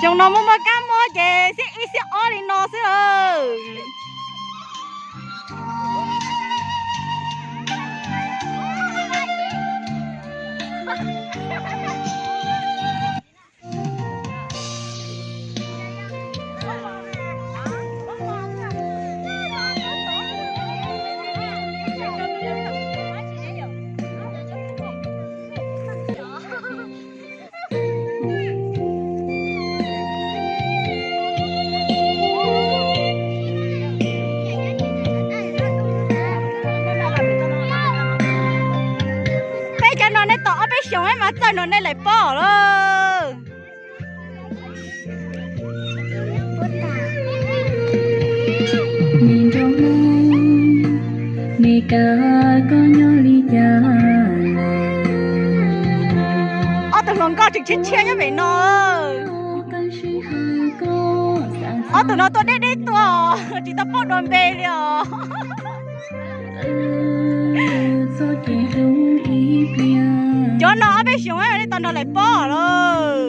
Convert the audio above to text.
Xyoo no muaj muaj kab mob ces xiab ib xiab ob li no xwb lawm. Peb cov no nej tos ob peb xyoos mas txawj no nej laim pob lawm. Ob tug hluas nkauj tseem tshiab tshiab nyob pem no. Ob tug no tuaj deb deb tuaj, tsis tau paub dua npe li os. Cov no ob peb xyoos nej tau nrog laim pob lawm.